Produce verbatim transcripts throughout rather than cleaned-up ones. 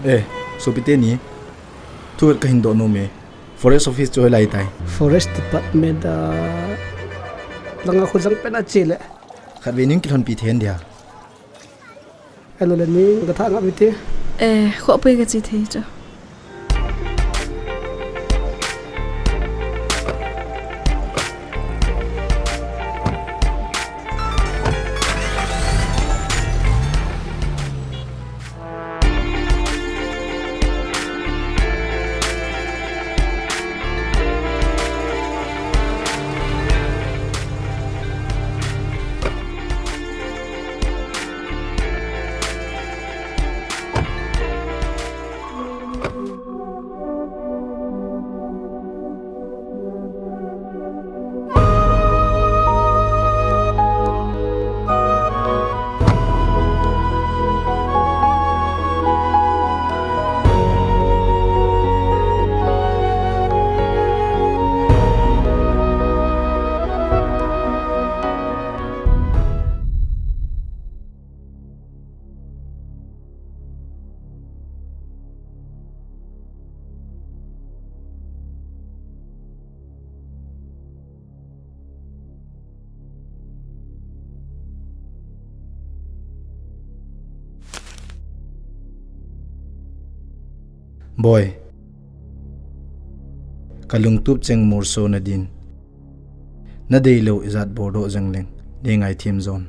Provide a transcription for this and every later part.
Eh, sopite ni. Thu kahin doh nom e. Forest Office chu hoilai tai? Forest Department a langa khu jang pen a che le. Khatvei ning kilhonpi thei dia. Hello, Lenny, ka tha ngap mite. Eh, kho pui ka chi thei chu. Boi, ka lungtup cheng morso na din. Na deilou ijat bol doh jeng leng, nei ngaithem jon.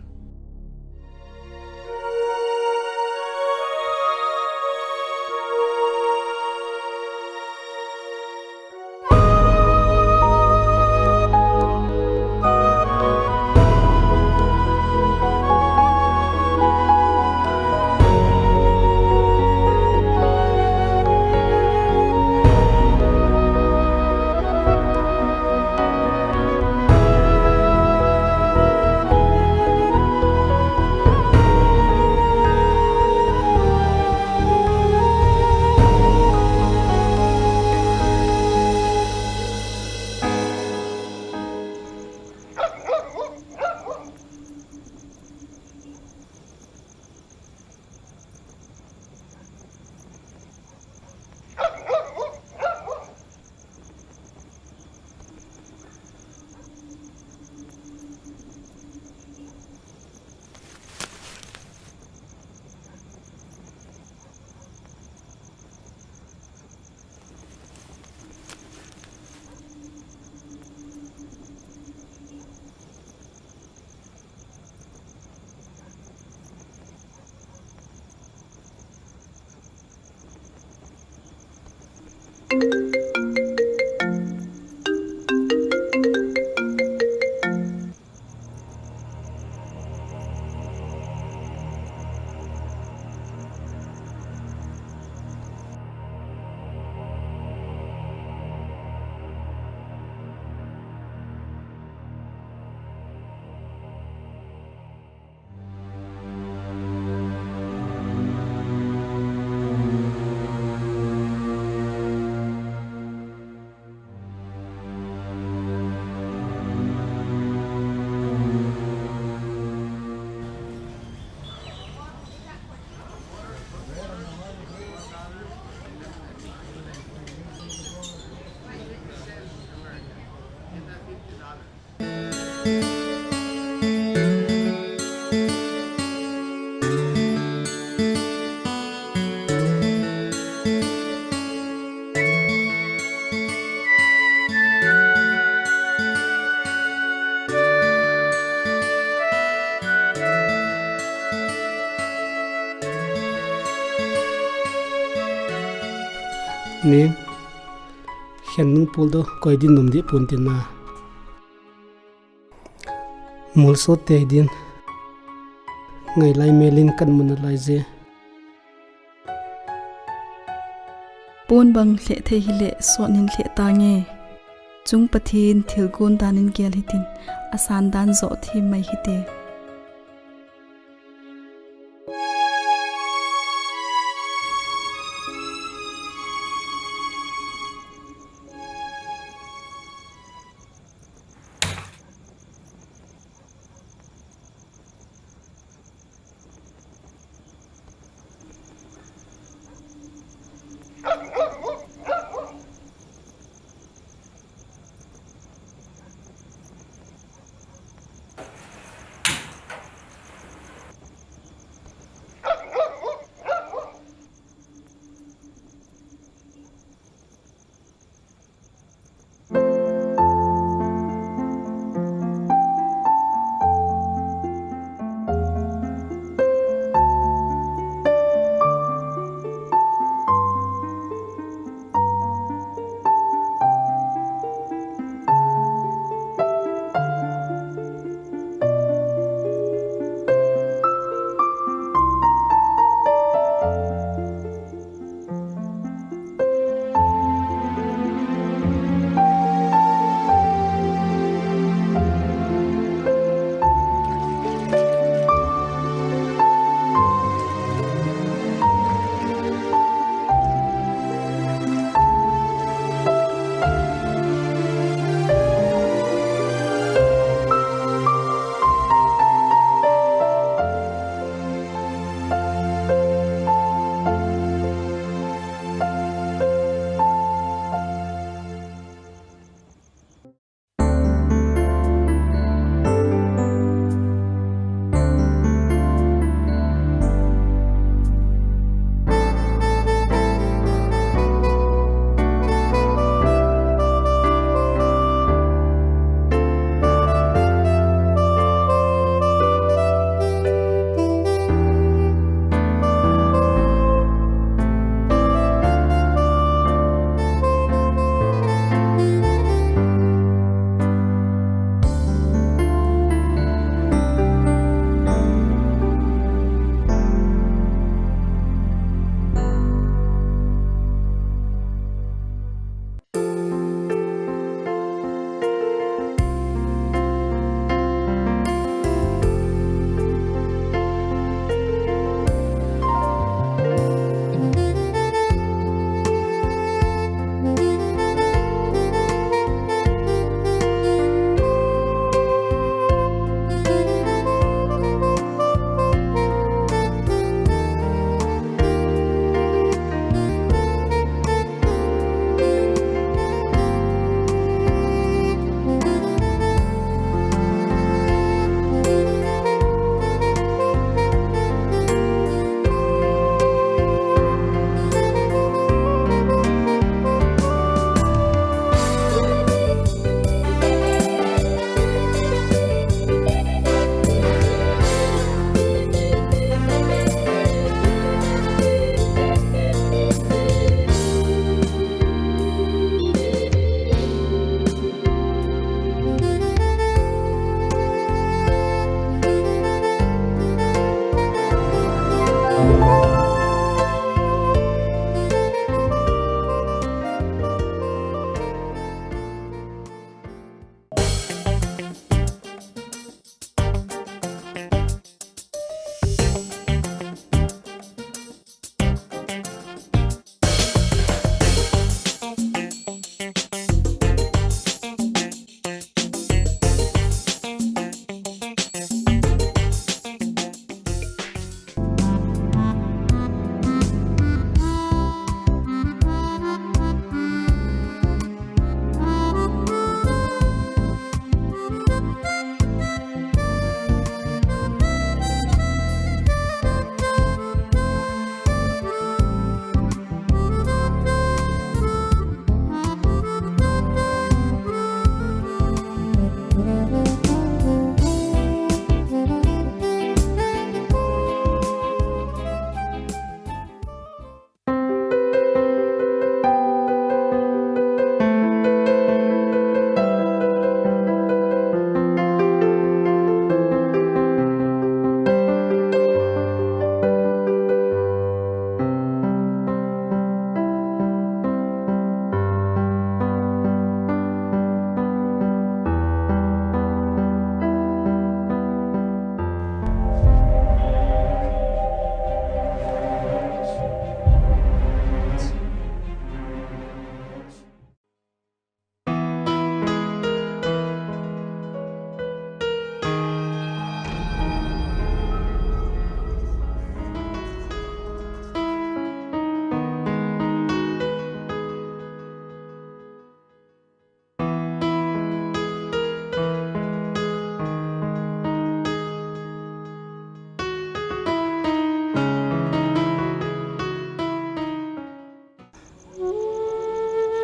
Ni, khen nung pul do, koi din nom di pun tin na. Mul so te din. Ngai lai melin kan mun lai je. Pon bang lheh thei hile sot nin lheh tange. Chung Pathen thilgon dan in gel hitin, asan dan jo thi mai hite.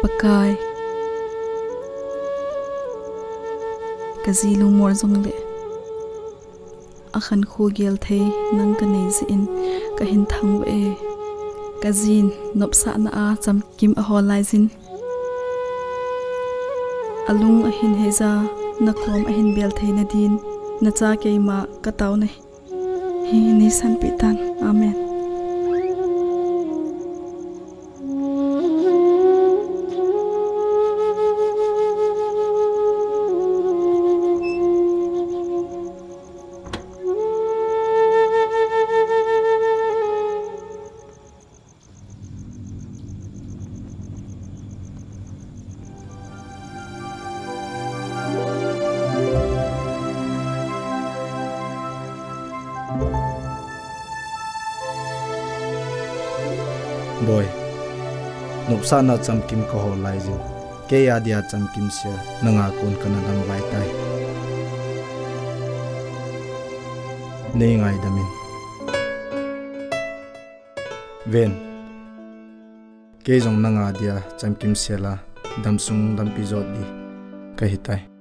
Pakai, kaji lungmol jongle akhankho gel thei nang kanei jeh in kahin thangvah e. Kajin nopsahna a chamkim ahol laijin, alung ahin heija, nakom ahin bel theina din, nacha keima kataona hi neisanpeh tan. Amen. Boi, nopsahna chamkim kahol laijin, kei adia chamkim sel nanga kon kana damvai tai. Neingaidamin. Ven, kei jong nanga dia chamkim sela damsung dampi jot di kahitai.